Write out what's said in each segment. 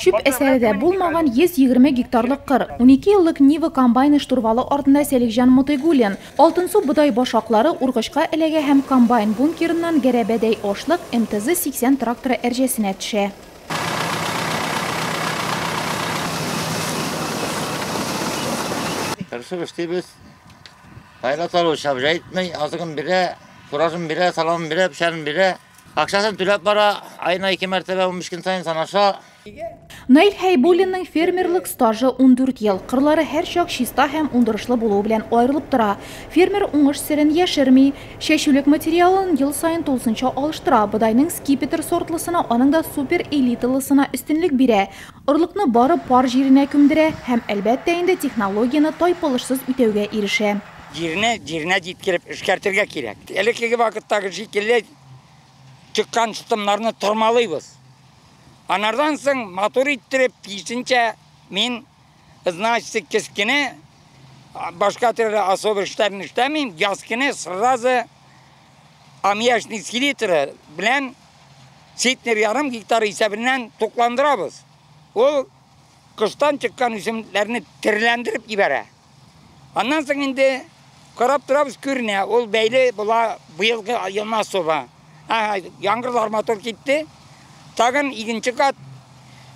Чүп әсәре дә булмаган 120 гектарлык кыр. 12 еллык Нива комбайны штурвалы артында Сәлихҗан Мотыйгуллин. Алтынсу бодай башаклары ургычка эләгә һәм комбайн бункерыннан гәрәбәдәй ашлык МТЗ-80 тракторы әрҗәсенә төшә. Тырышып эшлибез. Кайда салу шабжа итми, азыгын бирә, фуражын бирә, саламын бирә, печәнен бирә. Акчасын түләп бара, аена 2 мәртәбә 15 көн саен санаша. Наил Хәйбуллинның фермерлык стажы 14 ел. Кырлары һәрчак чиста һәм уңдырышлы булуы белән аерылып тора. Фермер уңыш серен яшерми. Чәчүлек материалын ел саен тулысынча алыштыра. Бодайның скипетр сортлысына, аның да супер элиталысына өстенлек бирә. Орлыкны бары пар җиренә күмдерә һәм, әлбәттә инде, технологияне тайпылышсыз үтәүгә ирешә. Җирне җиренә җиткереп эшкәртергә кирәк. Элеккеге вакыттагы шикелле чыккан шытымнарны тормалыйбыз. Анардан соң матур иттереп, тиешенчә мин, значит, кескене, башка төрле особый эшләрне эшләмим, яз көне сразу аммиачный селитра белән центнер ярым гектар исәбеннән тукландырабыз. Ул кыштан чыккан үсемлекләрне терләндереп җибәрә. Аннан соң инде карап торабыз, күренә, ул бәйле була быелгы елны особа. Яңгырлар матур китте. Тагын икенче кат,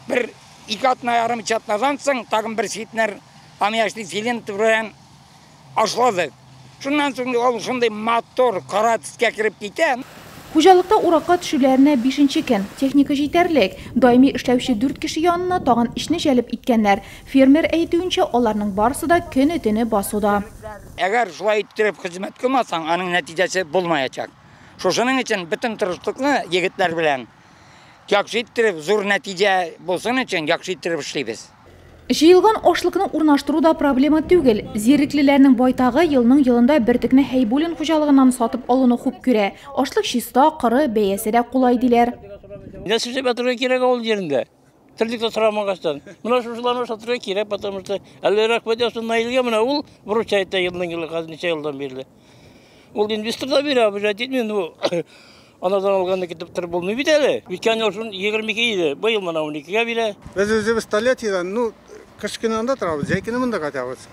бер ике атна ярым, өч атнадан соң тагын бер центнер аммиачный селитра белән ашладык. Шуннан соң ул шундый матур кара төскә кереп китә. Хуҗалыкта уракка төшүләренә 5нче көн. Техника җитәрлек. Даими эшләүче 4 кеше янына тагын эшне җәлеп иткәннәр. Фермер әйтүенчә, аларның барысы да көне-төне басуда. Әгәр шулай иттереп хезмәт кылмасаң, аның нәтиҗәсе булмаячак. Шушының өчен бөтен тырышлыкны егетләр белән яхшы иттереп, зур нәтиҗә булсын өчен яхшы иттереп эшлибез. Җыелган ашлыкны урнаштыру да проблема түгел. Зиреклеләрнең байтагы елның елында бөртекне Хәйбуллин хуҗалыгыннан сатып алуны хуп күрә. Ашлык чиста, кыры, бәясе дә кулай диләр. Нәрсә эшләп ятырга кирәк авыл җирендә? Терлек тә сорамагачтан. Менә шушыларны сатырга кирәк, потому что әле рәхмәт яусын Наилгә, менә ул выручает та елның елы хәзер ничә елдан бирле. Ул инвестор да бирә, обижать итми, ну, анадан алганны китеп торып булмый бит әле. Үткән ел шун 22 иде, быел менә 12-гә бирә. Без үзебез Тольяттидан, ну, кыш көне анда торабыз, җәй көне монда кайтабыз.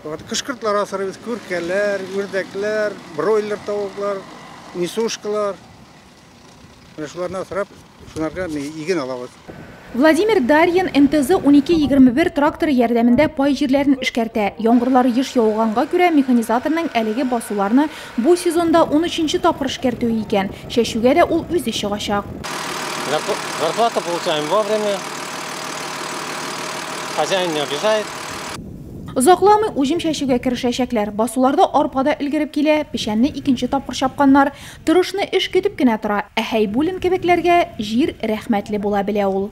Вот кышкыртлар асрыйбыз, күркәләр, үрдәкләр, бройлер тавыклар, несушкалар. Менә шуларны асрап, шунарга иген алабыз. Владимир Дарьин МТЗ-1221 тракторы ярдәмендә пай җирләрен эшкәртә. Яңгырлар еш яуганга күрә механизаторның әлеге басуларны бу сезонда 13нче тапкыр эшкәртүе икән. Чәчүгә дә ул үзе чыгачак. Зарплату получаем вовремя. Хозяин не обижает. Озакламый уҗым чәчүгә керешәчәкләр. Басуларда арпа да өлгереп килә, печәнне икенче тапкыр чапканнар. Тырышны эш көтеп кенә тора. Ә Хәйбуллин кебекләргә җир рәхмәтле була белә ул.